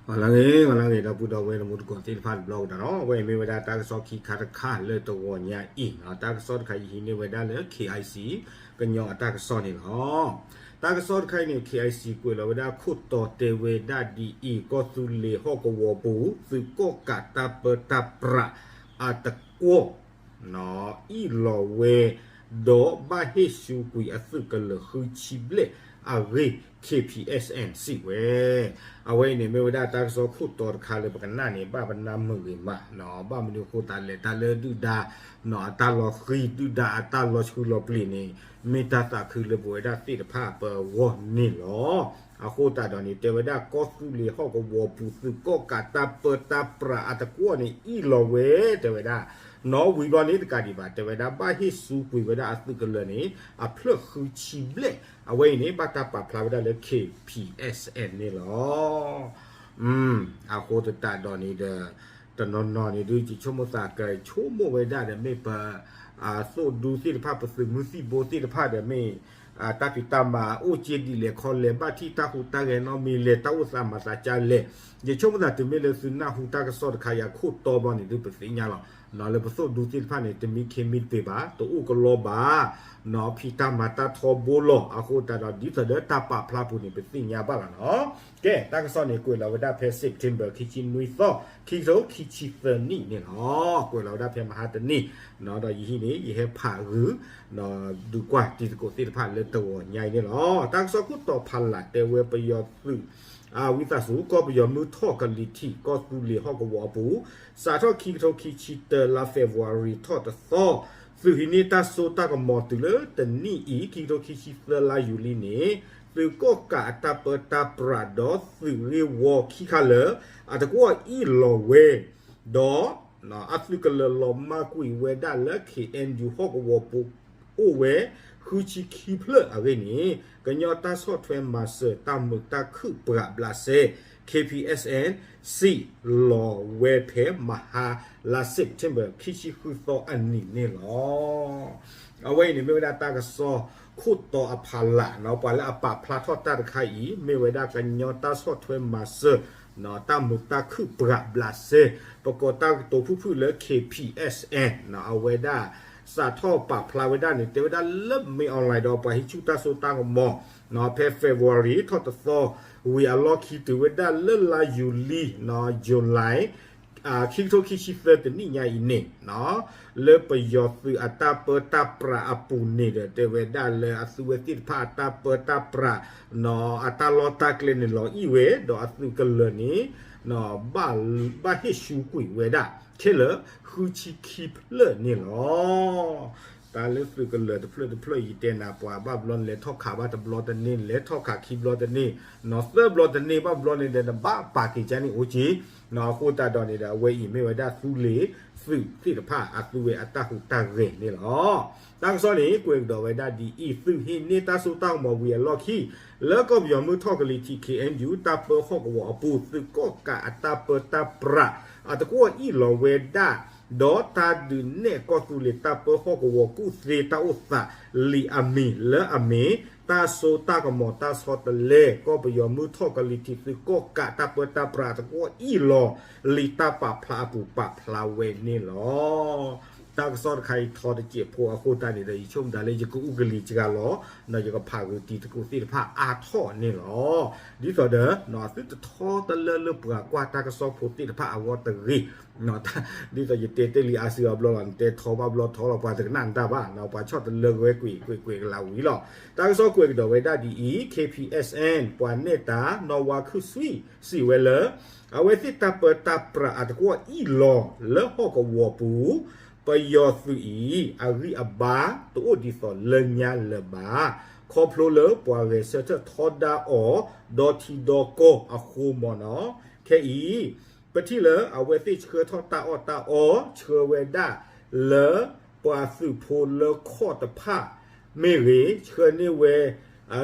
ဂီၤလၢအဂ့ၤ ဂီၤလၢအဂ့ၤ ဒီပုၢ်ဒီဝဲၢ်တံၤသကိးသ့ၣ်တဖၣ်တဘျီကဒီးလီၤ. အဝဲအံၤမ့ၢ်ဝဲဒၣ်တၢ်ကစီၣ်ခံခါတခါလၢတဂီၤညါအံၤ, တၢ်ကစီၣ်တခါအံၤဟံးန့ၢ်ဝဲဒၣ်လၢ K I C ကညီအတၢ်ကစီၣ်န့ၣ်လီၤ. တၢ်ကစီၣ်တခါအံၤန့ၣ် K I C ကွဲးလီၤဝဲဒၣ်ခိၣ်တီတဲဝဲဒၣ်ဒ်အံၤ, ကီၢ်သူလ့ၤဟီၣ်ကဝီၤပူၤ သုးကီၣ်ကးတၢ်ပၢတၢ်ပြးအတကွီၢ် အံၣ်လီၤဝဲ ဒီးဘၣ်ဟ့ၣ်စူကွံာ်အသုးကလၢၤဃုဆံဘျဲၣ်အဂ့ၢ် K P S N စံးဝဲ. အဝဲအံၤန့ၣ်မ့ၢ်ဝဲဒၣ်တၢ်ကစီၣ်ခိၣ်တီတခါလၢပကနၣ်န့ၣ် ဘၣ်ပနၢ်မုာ်ဂ့ၤမး, ဘၣ်မနုၤအဃိသတးလဲၣ် တၢ်လၢဒုၣ်ဒါ အတၢ်လီၤဃံၤ ဒုၣ်ဒါအတၢ်လီၤဆှုလီၤပျံၤန့ၣ် မ့ၢ်တၢ်သးခုလၢပဝဲဒၣ်သ့ၣ်တဖၣ်ပဂီၢ်န့ၣ်လီၤ. အဃိသတးဒီးန့ၣ် တဲဝဲဒၣ်ကီၢ်သူလ့ၤဟီၣ်ကဝီၤပူၤ သုးကီၣ်ကးတၢ်ပၢတၢ်ပြးအတကွီၢ်န့ၣ် အံၣ်လီၤဝဲ တဲဝဲဒၣ် နီၣ်ဝံၤဘျီန့ၣ်တကးဒံးဘၣ် တဲဝဲဒၣ်ဘၣ်ဟ့ၣ်စူကွံာ်ဝဲဒၣ်အသုးကလၢၤန့ၣ် အဖျၢၣ်ဃုဆံဘျဲၣ်, အဝဲအံၤန့ၣ် ဘၣ်တၢ်ပာ်ဖျါဝဲဒၣ်လၢ K P S N န့ၣ်လီၤ. အဃိသတးဒီးန့ၣ်ဒီး တနီၤနီၤန့ၣ်ဒုး ယဆိကမိၣ်သးကဆိကမိၣ်ဝဲဒၣ်ဒီးမ့ၢ်ပ သိၣ်ဒူသ့ၣ်တဖၣ် ပသုးမုၢ်သံၣ်ဘိသ့ၣ်တဖၣ်ဒီးမ့ၢ် တၢ်ဖံးတၢ်မၤအိၣ်က့ဒ်လဲၣ်ခီလဲၣ် ဘၣ်ထံၣ်တၢ်ဟူးတၢ်ဂဲၤနီတမံၤလဲၣ် တၢ်အိၣ်သးမၤသးကလဲၣ်, ယဆိကမိၣ်သးတုၤမ့ၢ်လၢသုနၢ်ဟူတၢ်ကစီၣ်တခါအံၤအခိၣ်တီဘျီန့ၣ်ဒုး ပသ့ၣ်ညါလီၤ. လၢပသိၣ်ဒူသ့ၣ်တဖၣ်န့ၣ် တမံခ့မံတပ့ၤဘၣ် တအိၣ်ကလီဘၣ် ဖံးတၢ်မၤတၢ်ထီဘိလီၤ. အဃိသတးဒီး ဒ်သိးဒီးတၢ်ပာ်ဖျါပူၤန့ၣ် ပသ့ၣ်ညါဘၣ်လီၤနီၤ. ကဲ တၢ်ကစီၣ်န့ၣ်ကွဲးလီၤဝဲဒၣ်ဖဲ September ခံဆံနွံသီ ခံကထိခံဆံသၢနံၣ်န့ၣ်လီၤ. ကွဲးလီၤဝဲဒၣ်ဖဲမဟါတနံၤ, ဒီးယဟံးန့ၣ် ယဟဲဖးဂုာ် ဒုးကွၢ်တံၤသကိးသ့ၣ်တဖၣ်လၢတဂီၤညါအံၤန့ၣ်လီၤ. တၢ်ကစီၣ်ခိၣ်တီဖးလၢ်တဲဝဲပယီၤသုး ဝံသးစူၤ ကီၢ်ပယီၤမုၢ်ထီၣ်ကလံၤထံး ကီၢ်သူလ့ၤဟီၣ်ကဝီၤအပူၤ စးထီၣ်ခံကထိခံဆံတၢ လါ February ထီၣ်တသီ, သုးဟံးန့ၢ်တၢ်စိတၢ်ကမီၤတုၤလၢတနံၣ်အံၤ ခံကထိခံဆံသၢ လါယူၤလံန့ၣ် သုးကီၣ်ကးအတၢ်ပၢတၢ်ပြးဒီးသုးဂ့ၢ်ဝီခံခါလၢာ် အတကွီၢ်အံၣ်လီၤဝဲ ဒီး အသုးကလၢၤလီၤမၢ်ကွံာ်ဝဲဒၣ်လၢ K N U ဟီၣ်ကဝီၤပူၤ အိၣ်ဝဲဃုဆံခံဖျၢၣ်အဂ့ၢ်န့ၣ် ကညီတၢ်ဆီၣ်ထွဲမၤစၢၤတၢ်မုာ်တၢ်ခုၣ်ပှၤဘျးစဲ K P S N စံးလီၤဝဲဖဲမဟါလါ September ခံဆံဃုသီအနံၤန့ၣ်လီၤ. အဝဲအံၤန့ၣ်မ့ၢ်ဝဲဒၣ်တၢ်ကစီၣ်ခိၣ်တီအဖးလၢ်နီၤ, ပှၤလၢအပာ်ဖျါထီၣ်တၢ်တခါအံၤ မ့ၢ်ဝဲဒၣ်ကညီတၢ်ဆီၣ်ထွဲမၤစၢၤ တၢ်မုာ်တၢ်ခုၣ်ပှၤဘျးစဲ ပကိးတၢ်ကတိၤဖုၣ်ဖုၣ်လၢ K P S N နီၤ, အဝဲဒၣ် စးထီၣ်ပာ်ဖျါဝဲဒၣ်န့ၣ် တဲဝဲဒၣ်လၢမ့ၢ် online ဒီးပှၤဟံးဆူၣ်တၢ်စိတၢ်ကမီၤနီၤ, ဖဲ February ထီၣ်တသီ ဝံၤအလီၢ်ခံတုၤဝဲဒၣ်လၢလါယူၤလံနီၤ, July ခံကထိခံဆံသၢတနံၣ်ညါအံၤန့ၣ်နီၤ, လၢပယီၤသုးအတၢ်ပၢတၢ်ပြးအပူၤန့ၣ်ဒီး တဲဝဲဒၣ်လၢအသုဝဲသ့ၣ်တဖၣ်အတၢ်ပၢတၢ်ပြးနီၤ, အတၢ်လီၢ်တၢ်ကျဲန့ၣ်လီၤအံၣ်ဝဲ ဒီးအသုးကလၢၤန့ၣ် ဘၣ်ဟ့ၣ်စူကွံာ်ဝဲဒၣ် ခဲလၢာ်ဃုဆံခံဖျၢၣ်န့ၣ်လီၤ. တၢ်လၢသုးကလၢၤတဖျၢၣ်တဖျၢၣ်အံၤတဲနၤ ပှၤဘၣ်ဘျီလဲၤထီၣ်ခးဘၣ်တဘျီတန့ၢ် လဲၤထီၣ်ခးခံဘျီတန့ၢ်နီၤ, သၢဘျီတန့ၢ် ဘၣ်ဘျီန့ၣ်ဒီး နဘၣ်ပာ်က့ၤကါန့ၣ်အိၣ်က့နီၤ, အဃိသတးဒီးန့ၣ်ဒီး အဝဲအံၤမ့ၢ်ဝဲဒၣ်သူလ့ၤသုးသ့ၣ်တဖၣ် အသုဝဲအတၢ်ဟူးတၢ်ဂဲၤန့ၣ်လီၤ. တၢ်ကစီၣ်န့ၣ် ကွဲးကဒီးဝဲဒၣ်ဒ်အံၤ, သုးဟံးန့ၢ်တၢ်စိတၢ်ကမီၤဝံၤအလီၢ်ခံ လၢကီၢ်ပယီၤမုၢ်ထီၣ်ကလံၤထံး K N U တၢ်ပၢဟီၣ်ကဝီၤအပူၤ သုးကီၣ်ကးအတၢ်ပၢတၢ်ပြး အတကွီၢ်အံၣ်လီၤဝဲဒၣ် ဒီးတၢ်ဒုးနဲၣ်ကီၢ်သူလ့ၤတၢ်ပၢဟီၣ်ကဝီၤကူၣ်သ့တၢ်အိၣ်သး လံာ်အမံၤလၢအမ့ၢ် တၢ်စိတၢ်ကမီၤတၢ်ဆီတလဲ ကီၢ်ပယီၤမုၢ်ထီၣ်ကလံၤထံး သုးကီၣ်ကးတၢ်ပၢတၢ်ပြးအတကွီၢ်အံၣ်လီၤ လံာ်တၢ်ပာ်ဖျါအပူၤပာ်ဖျါဝဲန့ၣ်လီၤ. တၢ်ကစီၣ်တခါအံၤထီတစဲးဖိအဃိသတးန့ၣ်ဒီး ယဆိကမိၣ်ဒၣ်လၢယကအူကလံၤစှၤလီၤ ဒီးယကဖးဂုာ်တံၤသကိးသ့ၣ်တဖၣ်အါထီၣ်န့ၣ်လီၤ. ဒ်သိးဒီး သုတထီတလၢလၢပှၤကွၢ်တၢ်ကစီၣ်ဖိသ့ၣ်တဖၣ်အဂီၢ်တဂ့ၤ ဒ်သိးယတဲတ့ၢ်လံအါစုအါဘျီလီၤ, နတဲထီဘၣ်ဘျီထီလီၤ ပှၤတကနၣ်နတၢ်ဘၣ်, ပှၤဆီၣ်တလၢဝဲကွံာ်ကွံာ်ကွံာ်ကလးဝံၤလီၤ. တၢ်ကစီၣ်ကွဲးကဒီးဝဲဒၣ်ဒ်အံၤ, K P S N ပှၤနဲၣ်တၢ် နီၢ်ဝါခုၣ်စွံ စံးဝဲလၢ အဝဲသ့ၣ်တၢ်ပၢတၢ်ပြးအတကွီၢ်အံၣ်လီၤလၢဟီၣ်ကဝီၤပူၤ, ပယီၤသုးအံၤ အဂံၢ်အဘါတအိၣ်ဒ်သိးလၢညါလၢၤဘၣ်, ခီဖျိလၢပှၤဂဲၤဆၢထၢၣ်ထီဒါအီၤ ဒီထံဒီကီၢ်အဃိမ့ၢ်နီၤ. ခဲအံၤ ပထံၣ်လၢအဝဲသ့ၣ်ဆှၢထီၣ်တၢ်အီၣ်တၢ်အီ ဆှၢဝဲဒၣ်လၢပှၤသုးဖိလၢခီၣ်တဖၣ်မ့ၢ်ဂ့ၤ, ဆှၢန့ၢ်ဝဲ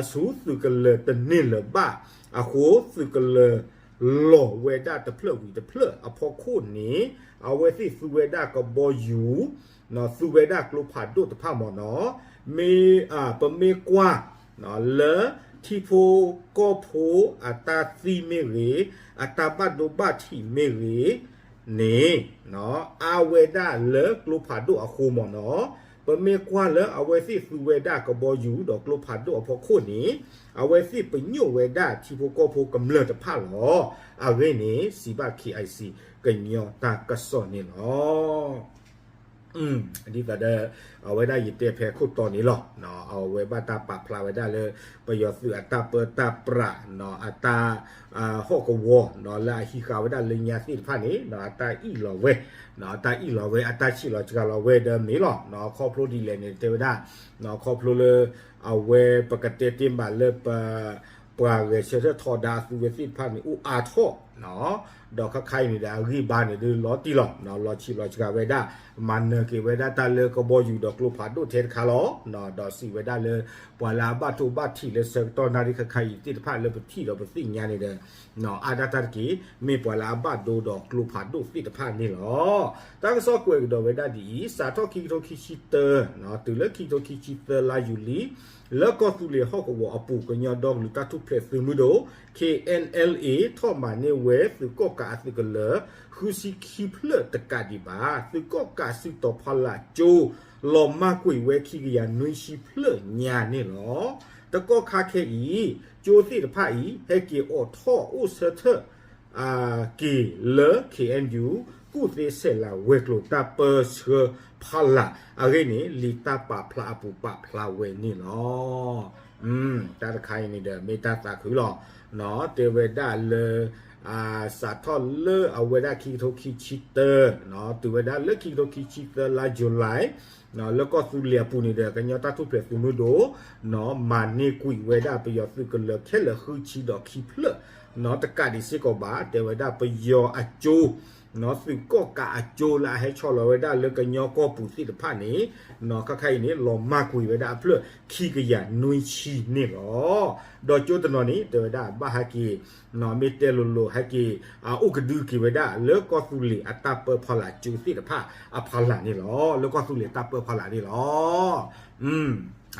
ဆူသုးကလၢၤတန့ၢ်လၢၤဘၣ်အဃိ သုးကလၢၤလီၤဝဲဒၣ်တဖျၢၣ်ဝံၤတဖျၢၣ်အဖီခိၣ်န့ၣ် အဝဲသ့ၣ်သူဝဲဒၣ်ကဘီယူၤ သူဝဲဒၣ်ကျိဖးဒိၣ်တဖၣ်မ့ၢ်နီၤ. မ့ၢ် ပမ့ၢ်ကွၢ် လၢ ထံဖိကီၢ်ဖိအတၢ်သံမ့ၢ်ဂ့ၤ, အတၢ်ဘၣ်ဒိဘၣ်ထံးမ့ၢ်ဂ့ၤန့ၣ်, အါဝဲဒၣ်လၢကျိဖးဒိၣ်အဃိမ့ၢ်နီၤ. ပမ့ၢ်ကွၢ်လၢအဝဲသ့ၣ်သူဝဲဒၣ်ကဘီယူၤဒီးကျိဖးဒိၣ်အဖီခိၣ်န့ၣ်, အဝဲသ့ၣ်ပညိၣ်ဝဲဒၣ်ထံဖိကီၢ်ဖိကမျၢၢ်တဖၣ်လီၤ. အဂ့ၢ်န့ၣ် စံးဘၣ် KIC ကညီတၢ်ကစီၣ်န့ၣ်လီၤ. ဒ်သိးဒီး အဝဲဒၣ်ယတဲဖဲခိၣ်တီန့ၣ်လီၤ. အဝဲဘၣ်တၢ်ပာ်ဖျါဝဲဒၣ်လၢ ပယီၤသုးအတၢ်ပၢတၢ်ပြး အတၢ်ဟီၣ်ကဝီၤ လၢအဟံးဃာ်ဝဲဒၣ်လၢညါသ့ၣ်တဖၣ်န့ၣ် အတၢ်အ့ၣ်လီၤဝဲ, အတၢ်အ့ၣ်လီၤဝဲ အတၢ်ဆံးလီၤစှၤလီၤဝဲဒီးမ့ၢ်လီၤ. ခီဖျိဒ်လဲၣ်န့ၣ် တဲဝဲဒၣ် ခီဖျိလၢ အဝဲပကတဲတ့ၢ်ဘၣ်လၢပ ပှၤဂဲၤဆၢထၢၣ်ထီဒါအသုးဝဲသ့ၣ်တဖၣ်န့ၣ် အိၣ်အါထီၣ် ဒီးခါခါအံၤန့ၣ်ဒီး အဂံၢ်ဘါန့ၣ်ဒုးလီၤတံၢ်လီၤ, လီၤဆံးလီၤစှၤဝဲဒၣ်, မၤနၢၤက့ၤဝဲဒၣ်တၢ်လၢကဘီယူၤဒီးကျိဖးဒိၣ်ထဲတခါလီၤ. ဒီးစံးဝဲဒၣ်လၢ ပှၤလၢအဘၣ်တိၢ်ဘၣ်ထံးလၢဆၢကတီၢ်နၣ်ရံၣ်ခါခါအံၤသ့ၣ်တဖၣ်လၢပထံၣ်ဒီးပသ့ၣ်ညါန့ၣ်ဒီး အါဒၣ်တၢ်တက့ၢ်, မ့ၢ်ပှၤလၢအဘၣ်ဒိဒီးကျိဖးဒိၣ်သ့ၣ်တဖၣ်န့ၣ်လီၤ. တၢ်ကစီၣ်ကွဲးကဒီးဝဲဒၣ်ဒ်အံၤ, စးထီၣ်ခံကထိခံဆံတၢ တုၤလၢခံကထိခံဆံသၢလါယူၤလံ လၢကီၢ်သူလ့ၤဟီၣ်ကဝီၤအပူၤ ကညီဒီကလုာ်တၢ်ထူၣ်ဖျဲးသုးမုၢ်ဒိၣ် K N L A ထီၣ်မၤန့ၢ်ဝဲသုးကီၣ်ကးအသုးကလၢၤ ဃုဆံခံဖျၢၣ်တကးဒံးဘၣ် သုးကီၣ်ကးစုတီၤဖီလာ်ကၠိ လီၤမၢ်ကွံာ်ဝဲခံကယၤနွံဆံဖျၢၣ်ညါန့ၣ်လီၤ. တကီၢ်ခါခဲအံၤ ကၠိသ့ၣ်တဖၣ်အံၤ ဟဲက့ၤအိးထီၣ်အိၣ်ဆၢထၢၣ် က့ၤလၢ K N U ကူၣ်သ့ဆဲးလၤဝဲၤကျိၤတၢ်ပၢဆှၢဖီလာ်အဂ့ၢ်န့ၣ် လံာ်တၢ်ပာ်ဖျါအပူၤပာ်ဖျါဝဲန့ၣ်လီၤ. တၢ်တခါအံၤန့ၣ်ဒီး မ့ၢ်တၢ်သးခုလီၤ. တဲဝဲဒၣ်လၢ စးထီၣ်လၢအဝဲဒၣ်ခံကထိခံဆံတၢ တုၤဝဲဒၣ်လၢခံကထိခံဆံသၢလါ July လၢကီၢ်သူလ့ၤအပူၤန့ၣ်ဒီး ကညီတၢ်ထူၣ်ဖျဲးသုးမုၢ်ဒိၣ် မၤန့ၢ်ကွံာ်ဝဲဒၣ်ပယီၤသုးကလၢၤခဲလၢာ်ဃုဆံဒီးခံဖျၢၣ် တကးဒံးစ့ၢ်ကီးဘၣ် တဲဝဲဒၣ်ပယီၤအကၠိ သုးကီၣ်ကးအကၠိလၢအဟဲဆီလီၤဝဲဒၣ်လၢကညီကီၢ်ပူၤသ့ၣ်တဖၣ်န့ၣ် ခါခါအံၤန့ၣ် လီၤမၢ်ကွံာ်ဝဲဒၣ်အဖျၢၣ်ခံကယၤနွံဆံန့ၣ်လီၤ. ဒီးကၠိတနီၤန့ၣ် တဲဝဲဒၣ်ဘၣ်ဟဲက့ၤ မ့ၢ်တဲလိၤလိၤဟဲက့ၤ အိၣ်ကဒုက့ၤဝဲဒၣ်လၢကီၢ်သူလ့ၤအတၢ်ပၢဖီလာ်ကၠိသ့ၣ်တဖၣ်အဖီလာ်န့ၣ်လီၤ. လၢကီၢ်သူလ့ၤတၢ်ပၢဖီလာ်န့ၣ်လီၤ.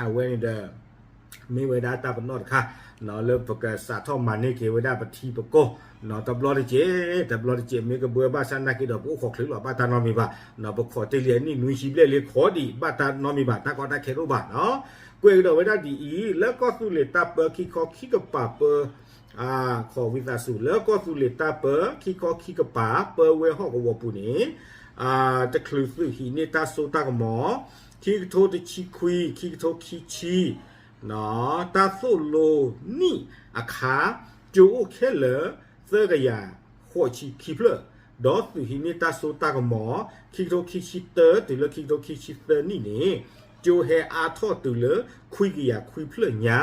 အဝဲန့ၣ်ဒီး မ့ၢ်ဝဲဒၣ်တၢ်ပနီၣ်တခါ လၢပကစးထီၣ်မၤန့ၢ်က့ၤဝဲဒၣ်ပထံပကီၢ် တဘျီတက့ၢ် တဘျီတက့ၢ် မ့ၢ်ကဘှဲဘၣ်ဆၣ်နာ်က့ဒီး ပအိၣ်ခိးချုးလီၤ ဘၣ်တၢ်နီတမံၤဘၣ်. ပခိးတ့ၢ်လံအနံၣ်နွံဆံဘျဲၣ်လံ ခိးဒံးဘၣ်တၢ်နီတမံၤဘၣ် တၢ်ကီတၢ်ခဲတအိၣ်ဘၣ်. ကွဲးကဒီးဝဲဒၣ်ဒ်အံၤ လၢကီၢ်သူလ့ၤတၢ်ပၢခံခီခံကပၤပၢ ခီၣ်ဝံသးစူၤ လၢကီၢ်သူလ့ၤတၢ်ပၢခံခီခံကပၤ ပၢဝဲဟီၣ်ကဝီၤပူၤန့ၣ် တချုးသုးဟံးန့ၢ်တၢ်စိတၢ်ကမီၤ ခံကထိတဆံခွံ ခံကထိခံဆံ တၢ်သိၣ်လိနံၣ်အခါ ကၠိအိၣ်ခဲလၢာ် သၢကယၤဃိးဆံခံဖျၢၣ်, ဒီးသုးဟံးန့ၢ်တၢ်စိတၢ်ကမီၤ ခံကထိခံဆံတၢ တုၤလၢခံကထိခံဆံသၢနံၣ်န့ၣ် ကၠိဟဲအါထီၣ်တုၤလၢ ခွံကယၤခွံဖျၢၣ်ညါ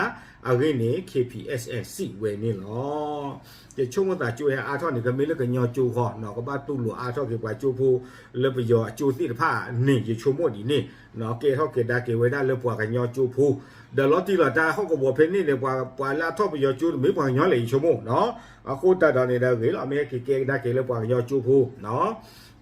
အဂ့ၢ်န့ၣ် K P S N စံးဝဲန့ၣ်လီၤ. ယဆိကမိၣ်သးကၠိဟဲအါထီၣ်န့ၣ် ကမ့ၢ်လၢကညီကၠိဃီ ကဘၣ်တူၢ်လိာ်အါထီၣ်က့ၤပှၤကၠိဖိ လၢပယီၤအကၠိသ့ၣ်တဖၣ်န့ၣ် ယဆိကမိၣ်ဒ်န့ၣ် ကဲထီၣ်ကဲဒါက့ၤဝဲဒၣ်လၢပှၤကညီကၠိဖိ ဒီးလီၤတံၢ်လီၤဆဲးဟီၣ်ကဝီၤဖဲန့ၣ်န့ၣ် ပှၤလၢအထီၣ်ပယီၤကၠိတမ့ၢ်ပှၤကညီလဲၣ် ယဆိကမိၣ် အဃိသတးဒီးန့ၣ်ဒီးဂ့ၤလီၤ မ့ၢ်ဟဲက့ၤကဲကဒါက့ၤလၢပှၤကညီကၠိဖိ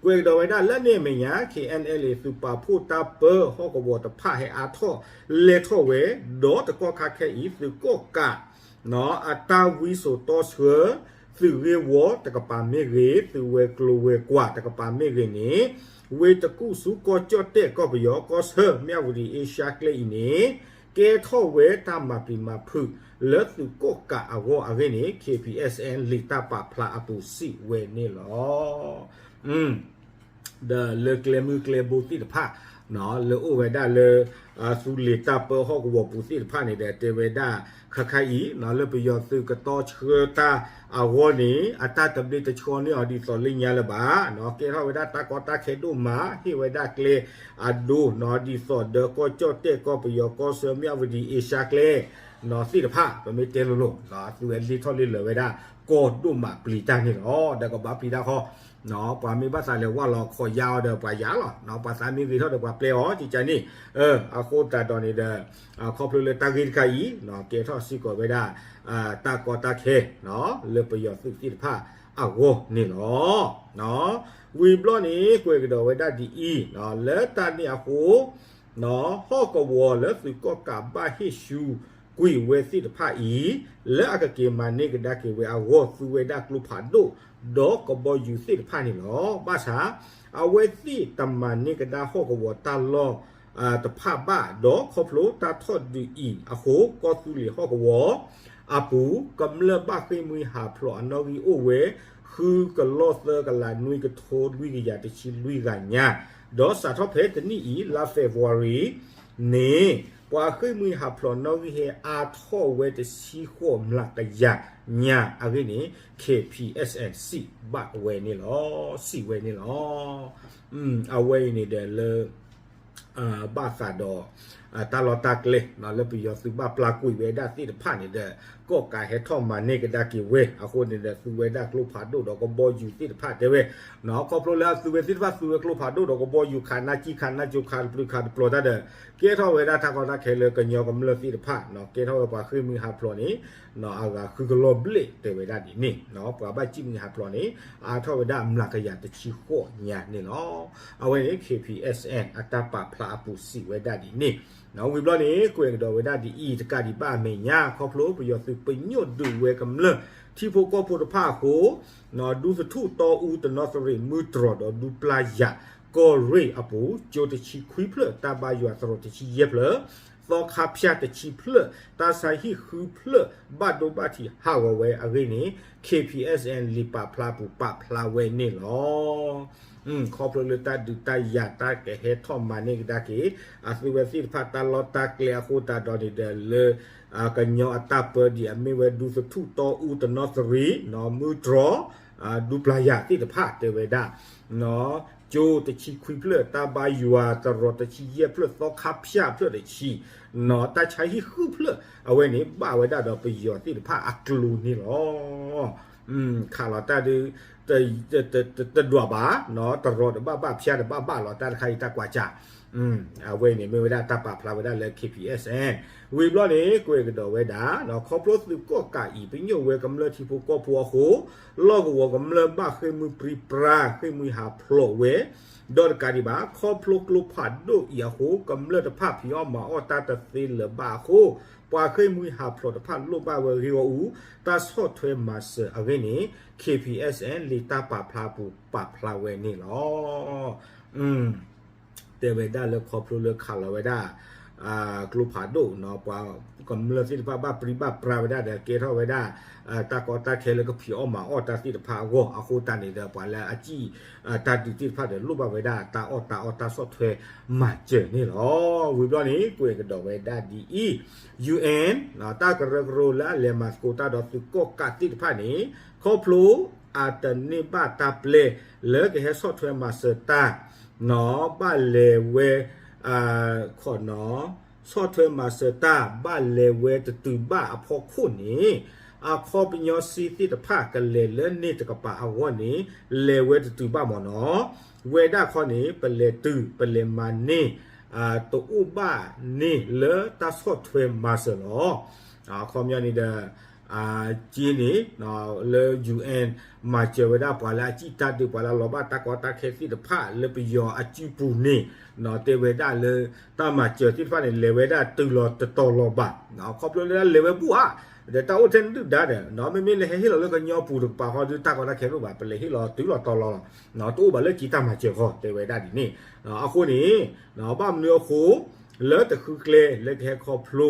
ကွဲးကဒီးဝဲဒၣ်လၢန့ၣ်အမဲာ်ညါ K N L A သုးပာ်ဖှိၣ်တၢ်ပၢဟီၣ်ကဝီၤတဖၣ်ဟဲအါထီၣ်လဲၤထီၣ်ဝဲ ဒီးတကီၢ်ခါခဲအံၤ သုးကီၣ်ကး အတၢ်ဝံစိာ်တီဆှၢ သုးဂ့ၢ်ဝီတကပၤမ့ၢ်ဂ့ၤ သုးဝဲၤကျိၤဝဲၤကွာ်တကပၤမ့ၢ်ဂ့ၤန့ၣ် ဝ့ၢ်တကူၣ်ဆူကီၢ်ကၠီၣ်တဲၣ်ကီၢ်ပယီၤ ကီၢ်ဆၢ မၠၣ်ဝတံၤ အ့ရှါကျဲအံၤန့ၣ် ကဲထီၣ်ဝဲတၢ်မၤပျံၤမၤဖုးလၢသုးကီၣ်ကးအဂီၢ်အဂ့ၢ်န့ၣ် K P S N လံာ်တၢ်ပာ်ဖျါအပူၤစံးဝဲန့ၣ်လီၤ. ဒီးလၢကျဲမုၢ်ကျဲဘိသ့ၣ်တဖၣ် လၢအိၣ်ဝဲဒၣ်လၢ သူလ့ၤတၢ်ပၢဟီၣ်ကဝီၤပူၤသ့ၣ်တဖၣ်န့ၣ်ဒီး တဲဝဲဒၣ် ခါခါအံၤ လၢပယီၤသုးကတီဆှၢတၢ်အဂီၢ်န့ၣ် အတၢ်တဘျ့တဆှီန့ၢ်အီၤဒ်သိးလၢညါလၢၤဘၣ် ကဲထီၣ်ဝဲဒၣ်တၢ်ကီတၢ်ခဲဒိၣ်မး ဟ့ၣ်ဝဲဒၣ်ကျဲအဒိ ဒ်သိးဒီးကီၢ်ကၠီၣ်တဲၣ်ကီၢ်ပယီၤကီၢ်ဆၢမၠၣ်ဝတံၤအ့ရှါကျဲ သ့ၣ်တဖၣ် ပမ့ၢ်တဲလိၤလိၤ အသုဝဲလ့ထီၣ်လ့လၢာ်ဝဲဒၣ် ကီၢ်ဒိၣ်မးပျံၤတၢ်န့ၣ်လီၤ. ဒီးကဘၣ်ပျံၤတၢ်ဃီ ပှၤမ့ၢ်ဘၣ်သးလဲၤဝၢ်လီၤခီၣ်ယါအီၤဒီးပှၤယါလီၤ ပှၤသးမ့ၢ်ဂ့ၤထီၣ်ဒီးပှၤပျဲအီၤကကန့ၣ် အဃိသတးဒီးန့ၣ်ဒီး ခီဖျိလၢတၢ်ဂ့ၢ်တခါအံၤ ကဲထီၣ်စ့ၢ်ကီးဝဲဒၣ် တၢ်ကီတၢ်ခဲ လၢပယီၤသုးသ့ၣ်တဖၣ်အဂီၢ်န့ၣ်လီၤ. ဝံၤဘျီန့ၣ် ကွဲးကဒီးဝဲဒၣ်ဒ်အံၤ လၢတၢ်န့ၣ်အဃိ ဟီၣ်ကဝီၤလၢသုးကီၣ်ကးဘၣ်ဟ့ၣ်ဆူ ကွံာ်ဝဲသ့ၣ်တဖၣ်အံၤ လၢအကက့ၤမၤန့ၢ်ကဒါက့ၤဝဲအဂီၢ် သူဝဲဒၣ်ကျိဖးဒိၣ် ဒီးကဘီယူၤသ့ၣ်တဖၣ်န့ၣ်လီၤ. ဘၣ်ဆၣ် အဝဲသ့ၣ်တမၤန့ၢ်ကဒါဟီၣ်ကဝီၤတၢ်လီၢ် တဖၣ်ဘၣ် ဒီးခီဖျိတၢ်ထီၣ်ဒုးအံၤအဃိ ကီၢ်သူလ့ၤဟီၣ်ကဝီၤအပူၤ ကမျၢၢ်ဘၣ်ဃ့ၢ်မှံဟးဖျိးအနီၣ်ဂံၢ်အိၣ်ဝဲ ဃုကလီၢ်သၢကလးနွံကထိလွံၢ်ကယၤတဆံလွံၢ်ဂၤညါ, ဒီးစးထီၣ်ဖဲတနံၣ်အံၤ လါ February န့ၣ် ပှၤဃ့ၢ်မှံဟးဖျိးနီၣ်ဂံၢ်ဟဲအါထီၣ်ဝဲတဆံဃိးမျးကယၤညါအဂ့ၢ်န့ၣ် K P S N စံးဘၣ်ဝဲန့ၣ်လီၤ, စံးဝဲန့ၣ်လီၤ. အဝဲအံၤန့ၣ်ဒီးလၢ ဘၣ်ဃးဒီး တၢ်လီၢ်တၢ်ကျဲ လၢပယီၤသုးဘၣ်ပျၢ်ကွံာ်ဝဲဒၣ်သ့ၣ်တဖၣ်န့ၣ်ဒီး ကီၣ်ကးဟဲထီၣ်မၤန့ၢ်ကဒါက့ၤဝဲ အဃိန့ၣ်ဒီး သူဝဲဒၣ်ကျိဖးဒိၣ်ဒီးကဘီယူၤသ့ၣ်တဖၣ်တဲဝဲ ခီဖျိလၢအသုဝဲသ့ၣ်တဖၣ် သုဝဲကျိဖးဒိၣ်ဒီးကဘီယူၤ ခးနါကံၣ် ခးနါစိၤ ခးတပျုၤ ခးတပျီၤတၢ်ဒီး ကဲထီၣ်ဝဲဒၣ်တၢ်ကီတၢ်ခဲလၢကညီကမျၢၢ်သ့ၣ်တဖၣ် ကဲထီၣ်ဝဲပှၤဃ့ၢ်မှံဟးဖျိးန့ၣ် အဂၤဃုကလီၢ်ဘျဲၣ်တဲဝဲဒၣ်ဒ်န့ၣ် ပှၤဘၣ်ဃ့ၢ်မှံဟးဖျိးန့ၣ် အါထီၣ်ဝဲဒၣ်မျးကယၤတဆံဃိးညါန့ၣ်လီၤ. အဝဲန့ၣ် K P S N အတၢ်ပာ်ဖျါအပူၤစံးဝဲဒၣ်ဒ်န့ၣ် ဝံၤဘျီန့ၣ် ကွဲးကဒီးဝဲဒၣ်ဒ်အံၤ တကးဒံးဘၣ်အမဲာ်ညါ ခီဖျိပယီၤသုးပညိၣ်ဒုးဝဲကမျၢၢ် ထံဖိကီၢ်ဖိတဖၣ်အဃိ ဒူသထူၣ်တီအူတနီသရံၣ်မုၢ်တြီၤဒီးဒူပျၢ်ယၤ ကီၢ်ရ့ၣ်အပူၤ ကၠိတဆံခွံဖျၢၣ် တၢ်ဘါယွၤသရိာ်တဆံယဲၢ်ဖျၢၣ် သီခါဖၠၣ်တဆံဖျၢၣ် တၢ်ဆါဟံၣ်ဃုဖျၢၣ် ဘၣ်ဒိဘၣ်ထံးဟးဂီၤဝဲအဂ့ၢ်န့ၣ် K P S N လံာ်ပာ်ဖျါပူၤပာ်ဖျါဝဲန့ၣ်လီၤ. ခီဖျိလၢတၢ်ဒုးတၢ်ယၤတၢ်ကဟဲထီၣ်မၤန့ၢ်ကဒါက့ၤ အသုဝဲသ့ၣ်တဖၣ်တၢ်လီၢ်တၢ်ကျဲအဃိသတးဒီးန့ၣ်ဒီးလၢ ကညီအတၢ်ပၢဒံးအမ့ၢ်ဝဲဒူသထူၣ်တီအူတနီသရံၣ် မုၢ်တြီၤ ဒူပျၢ်ယၤသ့ၣ်တဖၣ်တဲဝဲဒၣ် ကၠိတဆံခွံဖျၢၣ် တၢ်ဘါယွၤသရိာ်တဆံယဲၢ်ဖျၢၣ် သီခါဖၠၣ်ဖျၢၣ်တဆံ တၢ်ဆါဟံၣ်ဃုဖျၢၣ် အဝဲန့ၣ်ဘၣ်ဝဲဒၣ်ဒီးပယီၤသ့ၣ်တဖၣ်အကျိၤန့ၣ်လီၤ. ခးလီၤတၢ်ဒုး တဒွးဘၣ် သရိာ်တဘၣ်ဘၣ် ဖၠါတဘၣ်ဘၣ်လီၤ တၢ်တခါအံၤတၢ်ကွၢ်စၢ် အဝဲန့ၣ်မ့ၢ်ဝဲဒၣ်တၢ်ပာ်ဖျါဝဲဒၣ်လၢ K P S N ဝံၤဘျီန့ၣ် ကွဲးကဒီးဝဲဒၣ် ခီဖျိသုးကီၣ်ကးအံၤ ပညိၣ်ဝဲကမျၢၢ်ထံဖိကီၢ်ဖိအဃိ လီၢ်ကဝီၤကမျၢၢ်ဘၣ်ဃ့ၢ်မှံပြံပြါ ဃ့ၢ်မှံဟးဖျိးဝဲ ဒီးတကးဒံးဘၣ် ခီဖျိကျိဖးဒိၣ်အံၤအဃိ ကမျၢၢ်တဖၣ်ဖံးအီၣ်မၤအီၣ်တၢ်တသ့လၢၤဘၣ်အဃိ ပှၤဃ့ၢ်မှံဟးဖျိးတဖၣ်လိၣ်ဘၣ်ဝဲဂ့ၢ်ဂီၢ်အူ တၢ်ဆီၣ်ထွဲမၤစၢၤအဂ့ၢ်န့ၣ် K P S N လံာ်တၢ်ပာ်ဖျါပူၤပာ်ဖျါဝဲန့ၣ်လီၤ. တဲဝဲဒၣ်လၢခီဖျိလၢခးလီၤဝဲဒၣ် ကျိဖးဒိၣ် ပှၤကမျၢၢ်သ့ၣ်တဖၣ်ဘၣ်ပြံဘၣ်ပြါဝဲဒၣ်ဒီး ကဲထီၣ်ဝဲဒၣ် တၢ်ကီတၢ်ခဲလၢကဖံးအီၣ်မၤအီၣ်တၢ်သ့ၣ်တဖၣ်အဂီၢ် အဃိသတးန့ၣ်ဒီး ပှၤလၢအစံၣ်တၢ်ဒုးသ့ၣ်တဖၣ်ဒီး လိၣ်ဘၣ်ဝဲဒၣ်တၢ်အီၣ်တၢ်အီတၢ်ဆီၣ်ထွဲမၤစၢၤန့ၣ်လီၤ. ဝံၤဘျီန့ၣ် ကွဲးကဒီးဝဲဒၣ်ဒ်အံၤ UN တၢ်ကရၢကရိလၢအလဲၤမၤသကိးတၢ်ဒီးသုးကီၣ်ကးသ့ၣ်တဖၣ်န့ၣ် ခီဖျိအတန့ၢ်ဘၣ်တၢ်ပျဲလၢကဟဲဆီၣ်ထွဲမၤစၢၤတၢ် ဘၣ်လဲၤဝဲ ခီနီၤ ဆီၣ်ထွဲမၤစၢၤတၢ် ဘၣ်လဲၤဝဲတတုၤဘၣ်အဖီခိၣ်န့ၣ် အခီပညီစ့သ့ၣ်တဖၣ်ကလဲၤလၢန့ၣ်တကပၤအဂီၢ်န့ၣ် လဲၤဝဲတတုၤဘၣ်မ့ၢ်နီၤ ဝဲဒၣ်ခီန့ၣ် ပလဲၤတုၤ ပလဲၤမၤန့ၢ် တအိၣ်ဘၣ်န့ၣ်လၢတၢ်ဆီၣ်ထွဲမၤစၢၤလီၤ. အခီပညီန့ၣ်ဒီး က့န့ၣ် လၢ UN မၤစၢၤဝဲဒၣ်ပှၤလၢအစံၣ်တၢ်ဒုး ပှၤလၢလီၤဘၣ်တၢ်ကီတၢ်ခဲသ့ၣ်တဖၣ်လၢပယီၤအစုပူၤန့ၣ် တဲဝဲဒၣ်လၢ တၢ်မၤစၢၤသ့ၣ်တဖၣ်န့ၣ် လဲၤဝဲဒၣ်တုၤလီၤတတီၤလီၤဘၣ်. ခီဖျိလၢလဲၤဝဲဘူၣ်ဧါ ဒီးတၢ်အိၣ်ထဲနဒုၣ်ဒါဒီး မ့မ့ၢ်လၢဟဲဟ့ၣ်လီၤလၢကညီပူၤတကပၤဃီဒီး တၢ်ကီတၢ်ခဲတအိၣ်ဘၣ် ပလဲၤဟ့ၣ်လီၤတုၤလီၤတီၤလီၤလီၤ တအိၣ်ဘၣ်လၢက့ၤတၢ်မၤစၢၤဃီ တဲဝဲဒၣ်ဒ်န့ၣ်. အဃိန့ၣ် ဘၣ်မနုၤအဃိ လၢတဃုကျဲလၢကဟဲခီဖျိ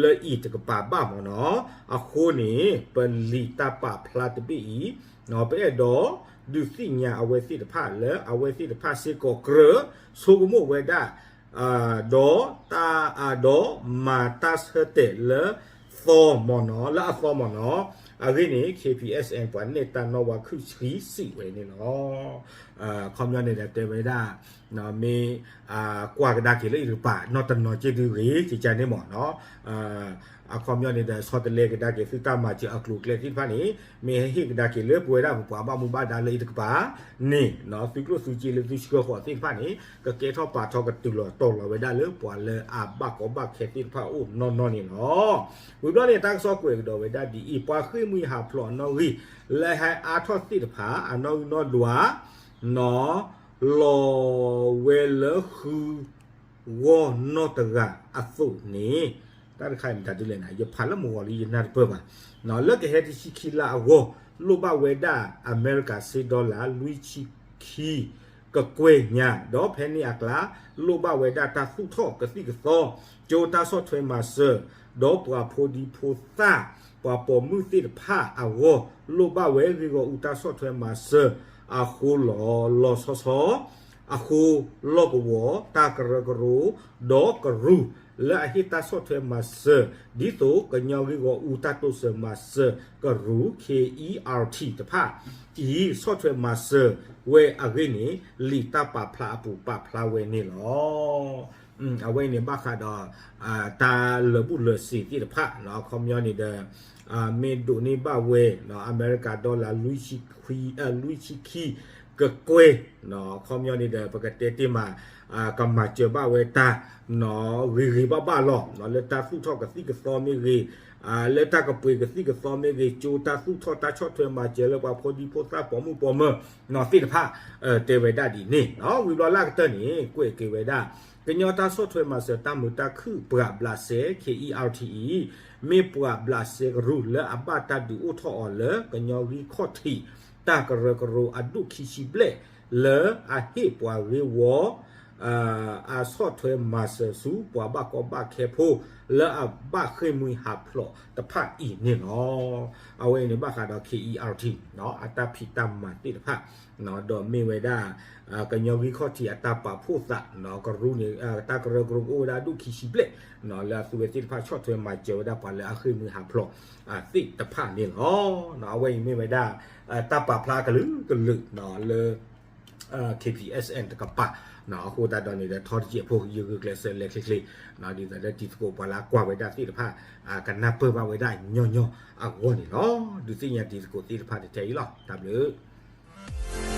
လၢအံၤတကပၤဘၣ်မ့ၢ်နီၤ အဃိန့ၣ် ပလံာ်တၢ်ပာ်ဖျါတဘ့ၣ်အံၤ ပအဲၣ်ဒိးဒုးသ့ၣ်ညါအဝဲသ့ၣ်တဖၣ်လၢအဝဲသ့ၣ်တဖၣ်စ့ၢ်ကီးကြၢး ဆိကမိၣ်ဝဲဒၣ် ဒီးတၢ်အဒီးမၤတၢ်ဆၢတဲာ်လၢသီမ့ၢ်နီၤ လၢအသီမ့ၢ်နီၤ အဂ့ၢ်န့ၣ် K P S N ပှၤနဲၣ်တၢ်နီၣ်ဝါခုၣ်ဆှံစံးဝဲန့ၣ်လီၤ. အခီပညီန့ၣ်ဒီးတဲဝဲဒၣ် မ့ၢ် ကွၢ်ကဒါက့ၤလၢအံၤတကပၤ နီၢ်တနီၤက့ဒုးဂ့ၤ ကကန့ၣ်မ့ၢ်နီၤ အခီပညီန့ၣ်ဒီး ဆီတလဲကဒါက့ၤသုတၢ်မၤစၢၤအကျိၤအကျဲသ့ၣ်တဖၣ်န့ၣ် မ့ၢ်ဟဲဟ့ၣ်ကဒါက့ၤလၢပဝဲဒၣ်ပပှၤဘၣ်မူဘၣ်ဒါလၢအံၤတကပၤန့ၣ် သုကျိၣ်သုစ့လၢသုဆှၢဃီၤသ့ၣ်တဖၣ်န့ၣ် ကကဲထီၣ်ပာ်ထီၣ်ကတုၤလီၤတီၤလီၤဝဲဒၣ်လၢပှၤလၢအဘၣ်ကီဘၣ်ခဲသ့ၣ်တဖၣ်အအိၣ်နီၢ်နီၢ်န့ၣ်လီၤ. ဝံၤဘျီန့ၣ် တၢ်ကစီၣ်ကွဲးကဒီးဝဲဒၣ်ဒ်အံၤ ပှၤဃ့ၢ်မှံဟးဖျိးအနီၣ်ဂံၢ် လၢဟဲအါထီၣ်သ့ၣ်တဖၣ် အနီၣ်ဂံၢ်နီၣ်ဒွး နီၤ လီၤဝဲလၢဃု ဂီၢ်နီၢ်တဂၤအသိးန့ၣ် တၢ်တခါအံၤမတၤဒ်လဲၣ်န့ၣ် ယဖးလၢမုၢ်ဂီၤလံ ယနၢ်တပၢၢ်ဘၣ်. လၢကဟဲတဆံခံလါအဂီၢ် လိၣ်ဘၣ်ဝဲဒၣ်အမဲရကၤစ့ဒီလၣ် လွံၢ်ဆံခံ ကကွဲၢ်ညါ, ဒီးဖဲန့ၣ်အကျါ လိၣ်ဘၣ်ဝဲဒၣ်တၢ်သူၣ်ထီၣ်ကသံၣ်ကသီ, ကၠိတၢ်ဆီၣ်ထွဲမၤစၢၤ, ဒီးပှၤဖိဒံဖိသၣ် ပှၤပိာ်မုၣ်သ့ၣ်တဖၣ်အဂီၢ် လိၣ်ဘၣ်ဝဲဂ့ၢ်ဂီၢ်အူတၢ်ဆီၣ်ထွဲမၤစၢၤ အဃိလီၤလီၤဆီဆီ အဃိ လီၢ်ကဝီၤ တၢ်ကရၢကရိ ဒီးကရူၢ် လၢအဟ့ၣ်တၢ်ဆီၣ်ထွဲမၤစၢၤ ဒ်သိးကညီဂ့ၢ်ဂီၢ်အူတၢ်တိစၢၤမၤစၢၤကရူၢ် ခ့အံအါထံး တဖၣ်အံၤ ဆီၣ်ထွဲမၤစၢၤဝဲအဂ့ၢ်န့ၣ် လံာ်တၢ်ပာ်ဖျါအပူၤပာ်ဖျါဝဲန့ၣ်လီၤ. အဝဲအံၤန့ၣ်ဘၣ်ဃးဒီး တၢ်လၢာ်ဘူၣ်လၢာ်စ့ၤသ့ၣ်တဖၣ် အခီပညီန့ၣ်ဒီး မ့ၢ်ဒိးန့ၢ်ဘၣ်ဝဲ အမဲရကၤဒီလၣ် လွံၢ်ဆံခံ ကကွဲၢ် အခီပညီန့ၣ်ဒီး ပကတဲတ့ၢ်မး ကမၤစၢၤဘၣ်ဝဲတၢ် ဂ့ၤဂ့ၤဘၣ်ဘၣ်လီၤ လၢတၢ်သူၣ်ထီၣ်ကသံၣ်ကသီမ့ၢ်ဂ့ၤ လၢတၢ်ကပှ့ၤကသံၣ်ကသီမ့ၢ်ဂ့ၤ ကၠိတၢ်သူၣ်ထီၣ်တၢ်ဆီၣ်ထွဲမၤစၢၤလၢပှၤဖိဒံဖိသၣ်ပိာ်မုၣ်ပိာ်မၢၤ သ့ၣ်တဖၣ် တဲဝဲဒၣ်ဒ်န့ၣ် ဝံၤဘျီလၢအကတၢၢ်န့ၣ် ကွဲးက့ၤဝဲဒၣ် ကညီတၢ်ဆီၣ်ထွဲမၤစၢၤတၢ်မုာ်တၢ်ခုၣ်ပှၤဘျးစဲ ခ့အံအါထံး အံၤ မ့ၢ်ပှၤဘျးစဲကရူၢ်လၢအဘၣ်တၢ်ဒုးအိၣ်ထီၣ်အီၤလၢကညီဂံၢ်ခီၣ်ထံး တၢ်ကရၢကရိအဒိၣ်ခံဆံဘျဲၣ် လၢအဟ့ၣ်ပှၤဂ့ၢ်ဝီ အဆီၣ်ထွဲမၤစၢၤဆူပှၤဘၣ်ကီဘၣ်ခဲဖိ လၢအဘၣ်ဃ့ၢ်မှံဟးဖျိးတဖၣ်အံၤန့ၣ်လီၤ. အဝဲအံၤန့ၣ်ဘၣ်ဃးဒီး ခ့အံအါထံး အတၢ်ဖံးတၢ်မၤသ့ၣ်တဖၣ် ဒီးမ့ၢ်ဝဲဒၣ် ကညီဂံၢ်ခီၣ်ထံးအတၢ်ပာ်ဖှိၣ်သး ကရူၢ်န့ၣ် တၢ်ကရၢကရိကအိၣ်ဝဲဒၣ်ဒိၣ်ခံဆံဘျဲၣ် လၢအသုဝဲသ့ၣ်တဖၣ်ဆီၣ်ထွဲမၤစၢၤဝဲဒၣ်ပှၤလၢအဃ့ၢ်မှံဟးဖျိးသ့ၣ်တဖၣ်န့ၣ်လီၤ. အဝဲအံၤမ့ၢ်ဝဲဒၣ် တၢ်ပာ်ဖျါကလုာ်ကလုာ်လၢ K P S N တကပၤ အဃိသတးဒီးန့ၣ်ဒီး ထီတစဲးဖိ ယဂုာ်ကျဲးစၢးလဲၤချ့ချ့ ဒ်သိးလၢတံၤသကိးပှၤလၢအကွၢ်ဝဲဒၣ်သ့ၣ်တဖၣ် ကနၢ်ပၢၢ်ဘၣ်ဝဲဒၣ်ညီညီအဂီၢ်န့ၣ်လီၤ. ဒုးသ့ၣ်ညါတံၤသကိးသ့ၣ်တဖၣ်တထဲအံၤလီၤ. တၢ်ဘျုး